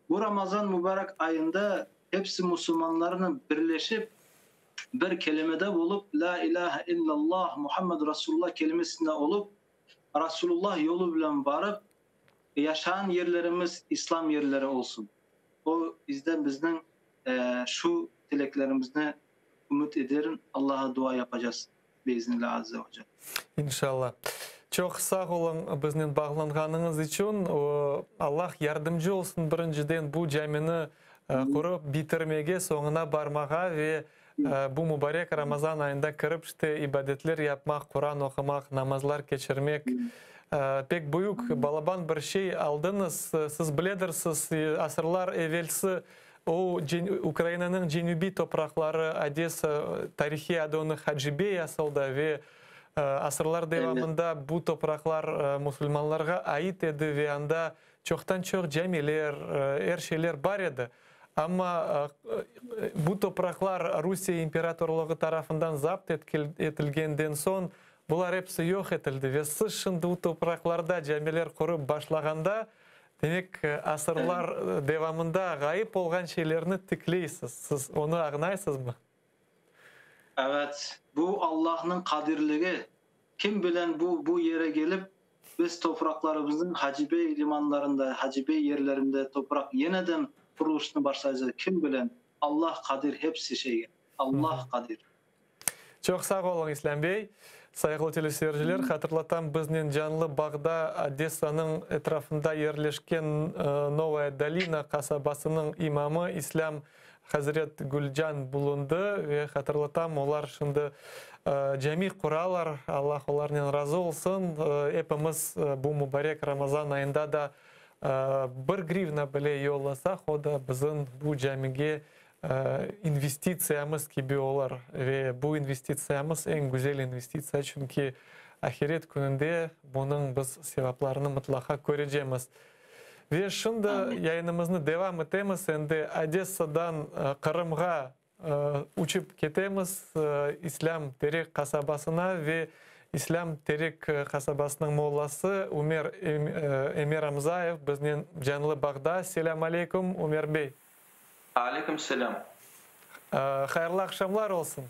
Bu Ramazan mübarek ayında hepsi musulmanlarnıñ birleşip, bir kelimede bolup, La ilahe illallah Muhammed Rasulullah kelimesinde olup, Rasulullah yolu bilen barıp, yaşağan yerlerimiz İslam yerleri olsun. O yüzden bizniñ şu tileklerimizni ümüt ederim, Allaha dua yapacağız, biiznillah azze ve cel. İnşallah. Çoq sağ oluñ biznen bağlanğanıñız içün. Allah yardımcı olsun birinciden bu camini qurıp bitirmege, soñuna barmağa ve bu mubarek Ramazan ayında kirip işte ibadetler yapmaq, Quran oqumaq, namazlar keçirmek pek büyük, balaban bir şey aldıñız. Siz biledirsiz, asırlar evelsi o Ukrainanıñ cenübiy topraqları, Odessa, tarihiy adı onıñ Hacibey asılda ve asırlar devamında bu topraqlar musulmanlarğa ait edi ve anda çoqtan-çoq camiler, er şeyler bar edi. Amma bu topraqlar Rusiye imperatorlığı tarafından zapt etilgenden soñ bular episi yoq etildi ve siz şimdi bu topraqlarda camiler qurıp başlağanda, demek, asırlar devamında ğayıp olğan şeylerni tikleysiz. Siz onı añlaysızmı? Evet, bu Allahnıñ qadirligi. Kim bilen bu bu yere gelip, biz topraqlarımıznıñ Hacibey limanlarında, Hacibey yerlerinde topraq yeneden qurulışını başlaycaq, kim bilen? Allah qadir hepsi şeyge. Allah qadir. Çoq sağ oluñ, İslâm bey. Sayğılı teleseyirciler, hatırlatam, biznen canlı bağda Odessanıñ etrafında yerleşken Novaya Dolina qasabasınıñ imamı İslâm Hazret Gülcan bulundı ve hatırlatam, olar şimdi cami quralar, Allah olarnen razı olsun. Epimiz bu mubarek Ramazan ayında da bir grivna bile yollasaq, o da bizim bu camige investitsiyamız kibi olur. Ve bu investitsiyamız eñ güzel investitsiya, çünki ahiret kününde bunıñ biz sevaplarını mıtlaqa körecemiz. Ve şimdi yayınımıznı devam etemiz. Endi Odessadan Qırımğa uçıp ketemiz, İslâm Terek qasabasına ve İslâm Terek qasabasınıñ mollası Ümer Emiramzayev biznen canlı bağda. Selâm aleyküm, Ümer bey. Aleyküm selâm. Hayırlı aqşamlar olsun.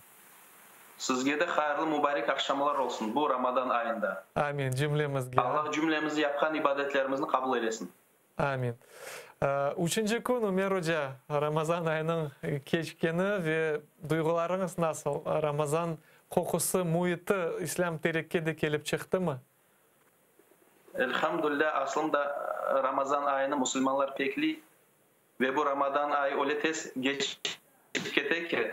Sizge de hayırlı mübarek aqşamlar olsun bu Ramadan ayında. Amin, cümlemizge. Allah cümlemizi yapqan ibadetlerimizni qabul eylesin. Amin. Üçünci kün, Ümer oca, Ramazan ayınıñ keçkeni ve duyğularıñız nasıl? Ramazan qoqusı, müiti İslâm Terekke de kelip çıqtımı? Elhamdülilâ, aslında Ramazan ayını musulmanlar pekliy Ve bu Ramadan ayı öyle tez geçip kete ki,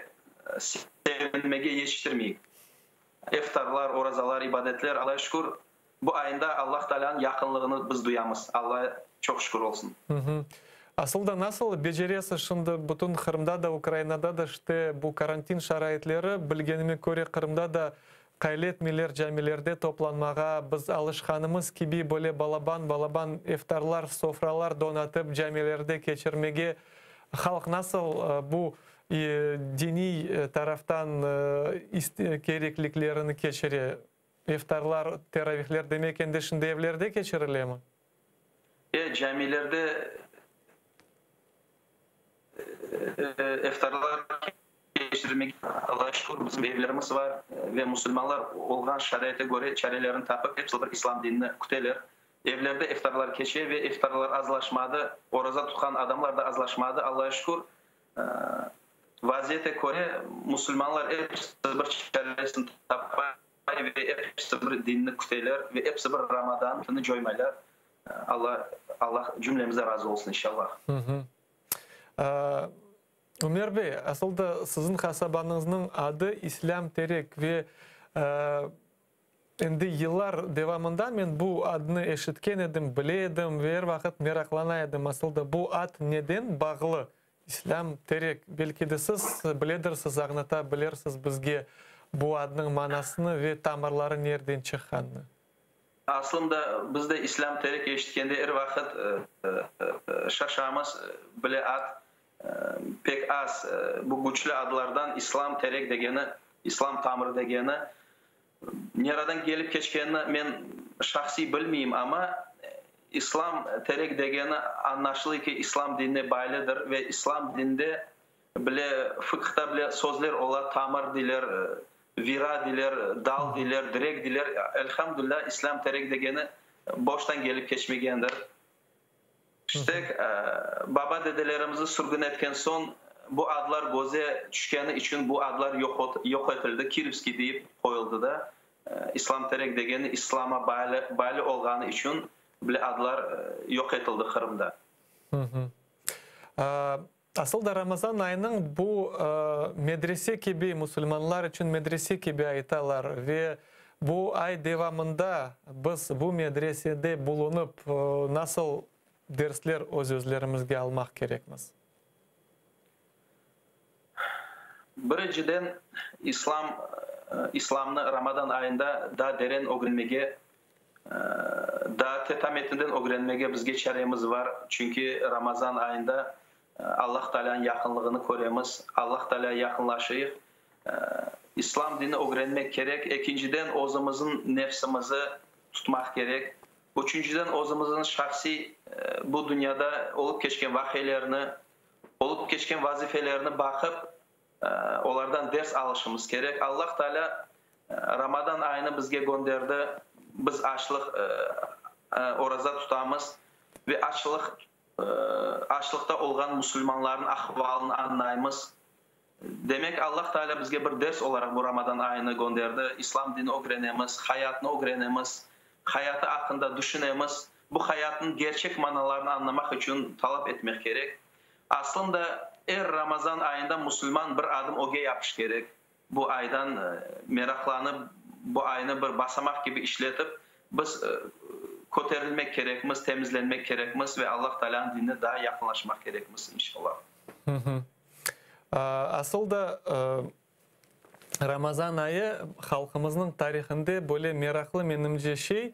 sevinmege yetiştirmeyik. Eftarlar, orazalar, ibadetler, Allaya şükür, bu ayında Allah Taalânıñ yaqınlığını biz duyamız. Allaya çoq şükür olsun. Asıl da nasıl beceresiz şimdi bütün Qırımda da, Ukrainada da işte bu karantin şaraitleri, bilgenime köre Qırımda da Qayletmeyler camilerde toplanmağa, biz alışqanımız kibi böyle balaban-balaban iftarlar, sofralar donatıp camilerde keçirmege. Halq nasıl bu? diniy taraftan kerekliklerini keçire? İftarlar, teravihler, demek, endi şimdi evlerde keçirilemi? E, camilerde iftarlar keçirmek, Allağa şükür, bizim evlerimiz bar ve musulmanlar olğan şaraite köre çarelerini tapıp, episi bir İslam dinini küteler. Evlerde iftarlar keçe ve iftarlar azlaşmadı, oraza tutqan adamlar da azlaşmadı, Allağa şükür. Vaziyete köre musulmanlar episi bir çaresini tapay ve episi bir dinni küteler ve episi bir Ramadanı coymaylar. Alla, Alla cümlemizden razı olsun, inşallah. Ümer bey, asıl da siziñ qasabañıznıñ adı İslâm Terek ve endi yıllar devamında men bu adnı eşitken edim, bile edim ve er vaqıt meraqlana edim, asıl da bu ad neden bağlı, İslâm Terek? Belki de siz biledirsiz, añlata bilirsiz bizge bu adnıñ manasını ve tamırları nereden çıqqanını? Aslında biz de İslâm Terek eşitkende er vaqıt şaşamız, bile ad pek az bu küçlü adlardan İslam Terek degeni, İslam tamırı degeni neradan kelip keçkenini men şahsiy bilmeyim, amma İslam Terek degeni añlaşılı ki, İslam dinine baylıdır ve İslam dininde bile fıqhta bile sözler ola, tamır deyler, vira deyler, dal deyler, direk deyler. Elhamdülilâ, İslâm Terek degeni boştan kelip keçmegendir. İşte, baba-dedelerimizni sürgün etken soñ bu adlar köze tüşkeni içün bu adlar yoq etildi, Kirovskiy deyip qoyuldı da. İslâm Terek degeni İslama baylı olğanı içün bile adlar yoq etildi Qırımda. Asıl da Ramazan ayınıñ bu medrese kibi, musulmanlar içün medrese kibi aytalar ve bu ay devamında biz bu medresede bulunıp nasıl dersler öz-özlerimizge almaq kerekmiz? Birinciden, İslam, İslamnı Ramadan ayında daa deren ögrenmege, daa tetametinden ögrenmege bizge çaremiz bar. Çünki Ramazan ayında Allah Taalânıñ yaqınlığını köremiz, Allah Taalâğa yaqınlaşıyıq. İslam dinini ögrenmek kerek. Ekinciden, özümizniñ nefsimizi tutmaq kerek. Üçünciden, özümizniñ şahsiy bu dünyada olıp keçken vaqialerni, olıp keçken vazifelerni baqıp, olardan ders alışımız kerek. Allah Taalâ Ramadan ayını bizge gönderdi, biz açlıq, oraza tutamız ve açlıq, açlıqta olğan musulmanlarnıñ ahvalını añlaymız. Demek, Allah Taalâ bizge bir ders olaraq bu Ramadan ayını gönderdi. İslam dinini ögrenemiz, hayatnı ögrenemiz, hayatı aqqında düşünemiz. Bu hayatnıñ gerçek manalarını añlamaq içün talap etmek kerek. Aslında, er Ramazan ayında musulman bir adım öge yapış kerek. Bu aydan meraqlanıp, bu aynı bir basamaq kibi işletip, biz köterilmek kerekmiz, temizlenmek kerekmiz ve Allah Taalânıñ dinine daa yaqınlaşmaq kerekmiz, inşallah. Asıl da, Ramazan ayı halqımıznıñ tarihinde böyle meraqlı, menimce, şey,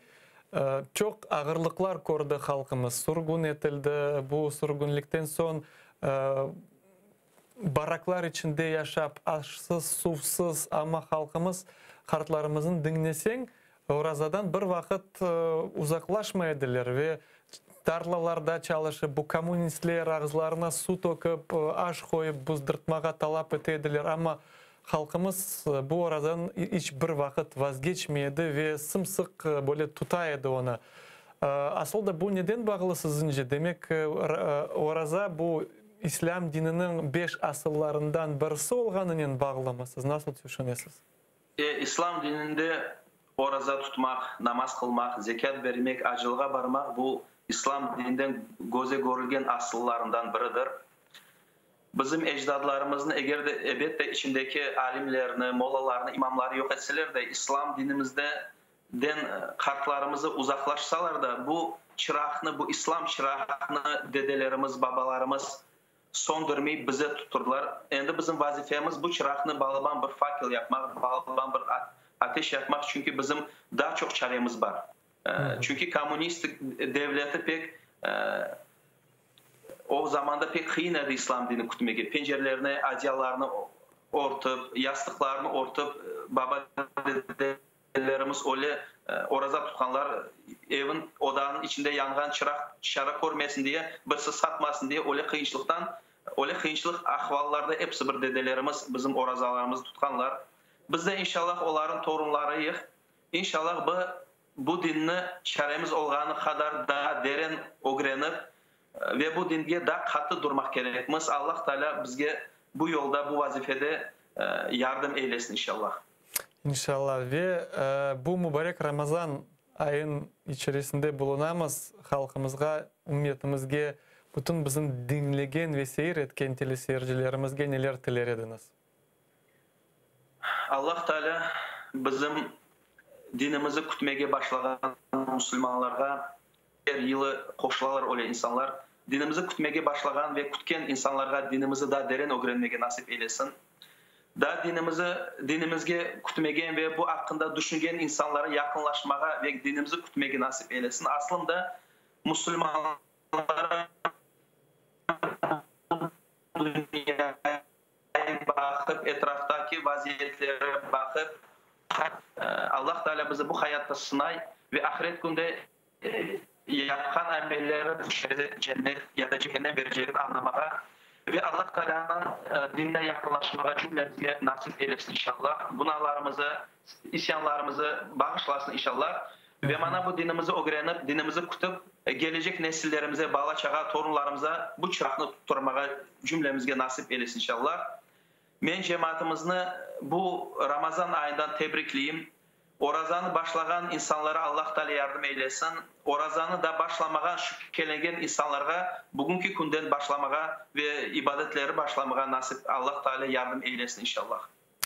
çoq ağırlıqlar kördi halqımız, sürgün etildi, bu sürgünlikten soñ baraklar içinde yaşap, aşsız, suvsız, amma halqımız, qartlarımıznı diñleseñ, Orazadan bir vaqıt uzaqlaşmay ediler ve tarlalarda çalışıp, bu kommunistler ağızlarına su tökip, aş qoyıp buzdırtmağa talap ete ediler, amma halqımız bu orazadan iç bir vaqıt vazgeçmey edi ve sım-sıq böyle tuta edi onı. Asıl da bu neden bağlı siziñce? Demek, oraza bu İslâm dininiñ beş asıllarından birisi olğanınen bağlımı? Siz nasıl tüşünesiz? İslâm dininde oraza tutmaq, namaz qılmaq, zekât bermek, acılığa barmaq bu İslâm dininden köze körülgen asıllarından biridir. Bizim ecdadlarımıznı eger de, ebette, içindeki alimlerni, mollalarnı, imamları yoq etseler de, İslâm dinimizde den qartlarımızı uzaqlaşsalar da, bu çıraqnı, bu İslâm çıraqnı dedelerimiz, babalarımız Söndürmey bize tutturdılar. Endi bizim vazifemiz bu çıraqnı balaban bir fakel yapmaq, balaban bir ateş yapmaq, çünki bizim daa çoq çaremiz bar. Çünki kommunistik devleti pek. O zamanda pek qıyın edi İslam dini kütmege. Pencerelerine adyallarnı örtip, yastıqlarnı örtip, baba dedelerimiz öyle oraza tutqanlar, evin, odanıñ içinde yanğan çıraq tışarı körmesin diye, birisi satmasın diye öyle qıyınçılıqtan, öyle qıyınçılıq ahvallarda episi bir dedelerimiz bizim orazalarımızı tutqanlar. Biz de inşallah olarnıñ torunlarıyıq. İnşallah bı bu dinni çaremiz olğanı qadar daa deren ögrenip ve bu dinge daa qattı durmaq kerekmiz. Allah Taalâ bizge bu yolda, bu vazifede yardım eylesin inşallah. İnşallah. Ve bu mübarek Ramazan ayın içerisinde bulunamız. Halqımızğa, ümmetimizge, bütün bizim diñlegen ve seyir etken teleseyircilerimizge neler tiler ediñiz? Allah Taalâ bizim dinimizi kütmege başlağan musulmanlarğa, er yılı qoşulalar öyle insanlar, dinimizi kütmege başlağan ve kütken insanlarğa dinimizi daa deren ögrenmege nasip eylesin. Daa dinimizi, dinimizge kütmegen ve bu aqqında düşüngen insanlara yaqınlaşmağa ve dinimizi kütmege nasip eylesin. Aslında musulmanlara dünyaya baqıp, etraftaki vaziyetlere baqıp, Allah Teala bizi bu hayatta sınay ve ahiret künde yapqan amelleri bize cennet ya da cehennem berecegini añlamağa ve Allah Tealanıñ dinine yaqınlaşmağa cümlemizge nasip eylesin inşallah. Günahlarımızı, isyanlarımızı bağışlasın inşallah. Ve mana bu dinimizi ögrenip, dinimizi kütip, gelecek nesillerimize, bala-çağa, torunlarımıza bu çıraqnı tutturmağa cümlemizge nasip eylesin inşallah. Men cemaatımıznı bu Ramazan ayından tebrikleyim. Orazanı başlağan insanlara Allah Taalâ yardım eylesin. Orazanı da başlamağan, şübhelengen insanlarğa bugünki künden başlamağa ve ibadetleri başlamağa nasip Allah Taalâ yardım eylesin inşallah.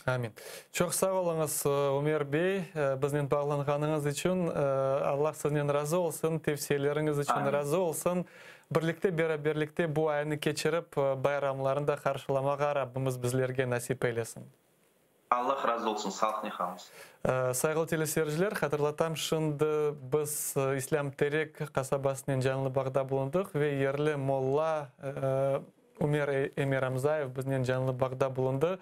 Amin. Çoq sağ oluñız, Ümer bey, biznen bağlanğanıñız içün. Allah siznen razı olsun, tevsiyeleriñiz içün razı olsun. Birlikte, beraberlikte bu aynı keçirip, bayramlarnı da qarşılamağa Rabbimiz bizlerge nasip eylesin. Allah razı olsun, sağlıqnen qalıñız. Sayğılı teleseyirciler, hatırlatam, şimdi biz İslâm Terek qasabasınen canlı bağda bulundıq ve yerli molla Ümer Emiramzayev biznen canlı bağda bulundı.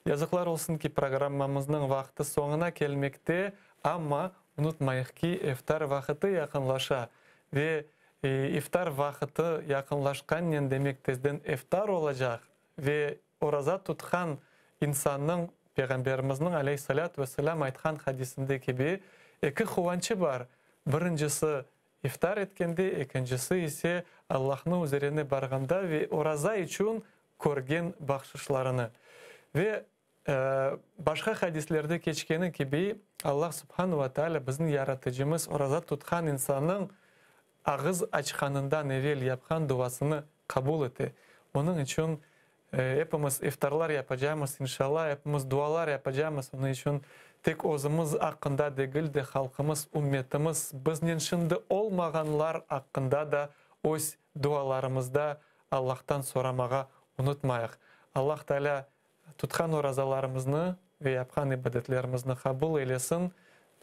Yazıqlar olsun ki, programmamıznıñ vaqtı soñuna kelmekte, amma unutmayıq ki, iftar vaqıtı yaqınlaşa ve iftar vaqıtı yaqınlaşqannen demek tezden iftar olacaq ve oraza tutqan insannıñ, Peyğamberimizniñ aleyhi salâtu ve selâm aytqan hadisinde kibi, eki quvançı bar, birincisi, İftar etkende, ekincisi ise Allahnıñ üzerine barğanda ve oraza içün körgen bahşışlarını. Ve başqa hadislerde keçkeni kibi, Allah subhanu ve teala bizim Yaratıcımız oraza tutqan insannıñ ağız açqanından evel yapqan duasını qabul ete. Onıñ içün Epimiz iftarlar yapacamız, inşallah, epimiz dualar yapacamız, onıñ içün tek özümiz aqqında degil de, halqımız, ümmetimiz, biznen şimdi olmağanlar aqqında da öz dualarımızda Allahtan soramağa unutmayıq. Allah Teala tutqan orazalarımıznı ve yapqan ibadetlerimizni qabul eylesin.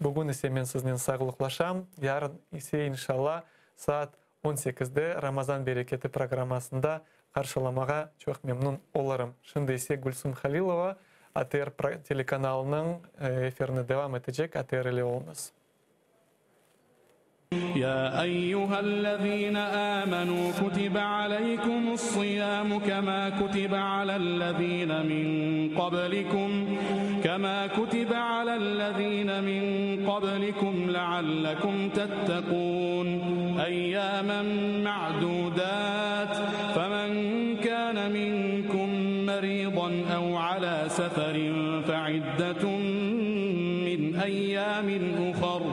Bugün ise men siznen sağlıqlaşam, yarın ise, inşallah, saat On sekizde Ramazan bereketi programmasında qarşılamağa çoq memnun olurım. Şimdi ise Gülsüm Halilova ATR telekanalınıñ efirini devam etecek. ATR ile oluñız. Ya eyyühellezine âmenû kutibe aleykumus-siyâmu kemâ kutibe alellezîne min qablikum kemâ kutibe alellezîne min qablikum leallekum tettekûn Eyyâmen me'dûdât femen kâne minkum merîdan ev alâ seferin fe'iddetun min eyyâmin uhar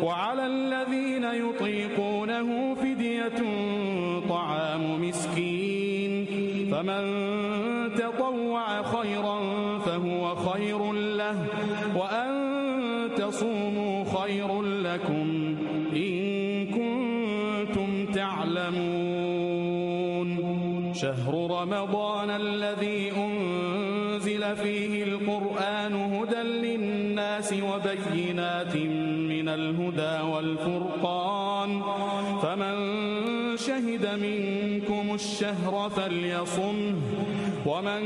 ve alellezîne yutîkûnehu fidyetun ta'âmu miskîn femen tetavva'a hayran fehuve hayrun leh ve en tesûmû hayrun lekum İn kuntum te'lemûn. Şehru Ramazânellezî unzile fîhil Kur'ânu huden linnâsi ve beyinâtin minel hudâ vel furqân. Femen. شهد منكم الشهر فليصمه ومن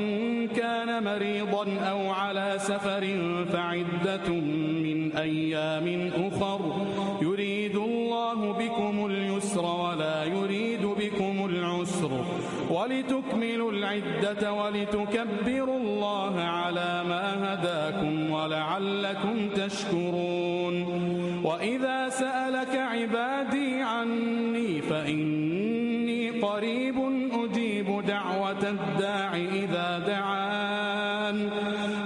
كان مريضا أو على سفر فعدة من أيام أخر يريد الله بكم اليسر ولا يريد بكم العسر ولتكملوا العدة ولتكبروا الله على ما هداكم ولعلكم تشكرون وإذا سألك عبادي عني فإني قريب أجيب دعوة الداع إذا دعان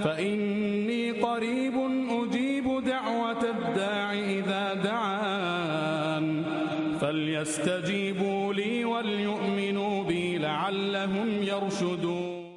فإني قريب أجيب دعوة الداع إذا دعان فليستجيبوا لي وليؤمنوا بي لعلهم يرشدون.